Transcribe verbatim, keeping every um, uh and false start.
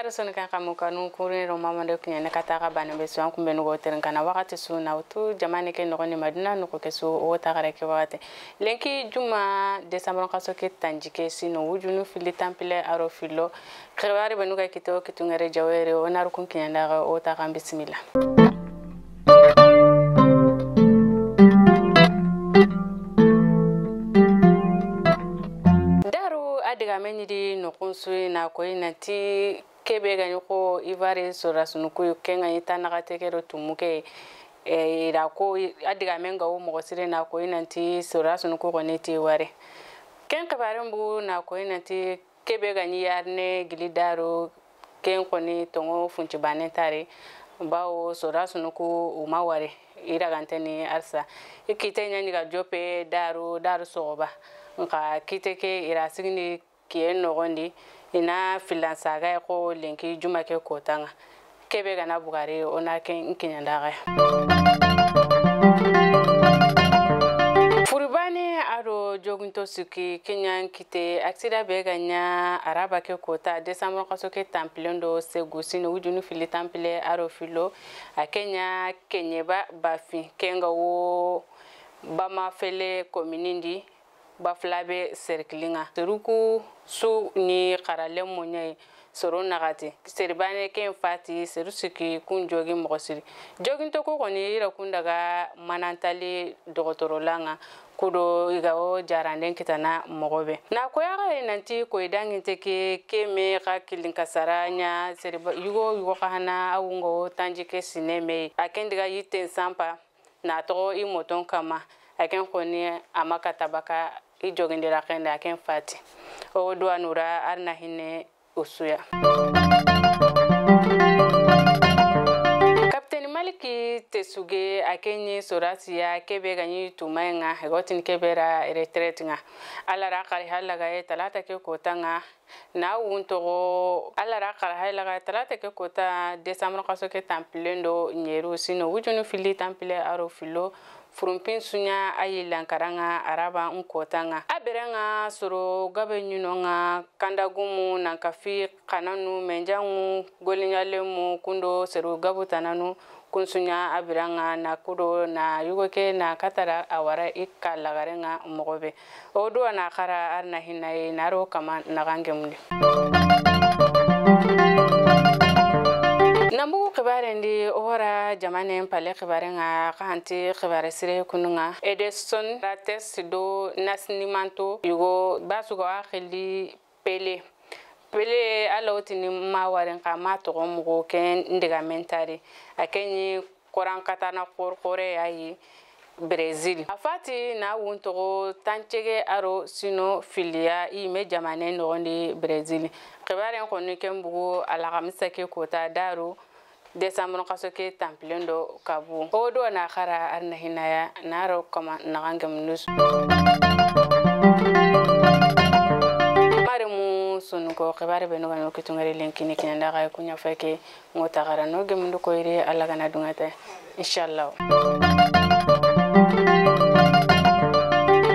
Soni kan xamu kanu kurin ro mamando kiɲene kata xa bana be su an kunbe nugo terin kana waxati su na wutu jamane ke noxoni madina noxo ke su o taxare ke waxati. Lenki juma décembre xaso ke tanji ke sino wujunu filli tanpille aro fillo. Xewari be nuga kito kitungere jawere o naru kun kiɲanda o taxan bisimilla. Daru a digamen ɲi di noxun su i na koyi nanti kebe ga ɲi xo i wari sorasunuku ken ga ɲi ta naxate ke do tumu ke. E, i da ko a digamen ga wo moxo sire na koyi nanti sorasunuku xoni ti wari. Ken xibaren bu na koyi nanti kebe ga ɲi yarine gili daru ken xoni tonŋo funci banen tari. Bawo sorasunuku uma wari i daganteni arsa. I kite ɲa ɲi ga jope daru daru soxoba. Nxa kite ke i ra sigini kiye noxondi i na filan saga xo lenki juma ke kotanŋa. Kebe ga na bugari o na ken kiɲandaxe. Furubane a do joginto suki kiɲan kite aksida be ga ɲa araba ke kota décembre xaso ke tanpilen do segu sino wujunu filli tanpile aro fillo. A ke ɲa keɲeba bafin ken ga wo bamafele kominindi. Bafulabe serkilinŋa seruku su ni xaralen moɲayi. Soro naxati seri bane ken fati seru siki kun jogi moxo siri. Joginto ku xoni i ra kun daga manantali dogotorolanŋa. Kudo i ga wo jaranden kitana moxo be na koyaxare nanti koyi danginte ke ke me xa kilinkasara ɲa seri yugo yugo xa hana a wungo tanji ke sine me a ken diga yitten sampa. Na toxo i moton kama a ken xoni a ma kata baka i jogindira xende a ken fati. O duwanura ar na hinne usuya. Kapiteni maliki tesuge a ke ɲi sorasiya kebe ga ɲi tumayenŋa hegotini kebe ra retraite ŋa. Alla ra xari hallagaye talata ke kotanŋa. Na wuntoxo alla ra xara haylaga talata ke kota décembre xaso ke tanpilen do ɲeru sino wujunu filli tanpile aro fillo. Furumpin suɲa a yillankaranŋa araba n kotanŋa a berenŋa soro gabe ɲinonŋa kandagumu nankafi xananu menjanŋu goliɲalemu kundo sero gabu tananu. Kunsuɲa a biranŋa na kudo na yugo ke na katara a wara i ka lagarenŋa moxo be. O duwa na xara ar na hinayi na ro kama naxangemundi. Nambugu xibaren di o wara jamanen pale xibarenŋa xanti xibare sire kununŋa edison rates do nasnimanto yugo basugo a xilli. Pele pele a lawtini ma warin xa ma toxo moxo ke ndiga mentari a ke ɲi korankatana xorxore ya yi. Brésil a fati na wuntoxo tancege aro sino filiya i me jamane noxondi brésil. Xibaren xoni ken bugu alaxamisa ke kota daru. Décembre xaso ke tanpilen do kabu o do na xara ar na hinaya na ro kama naxangem nus. Maremu sunuko xibare be no gano kitungare lenkini kinanda ga kunya fake ngota xara no gemundu ko ire alla gana dungata. Inshallah.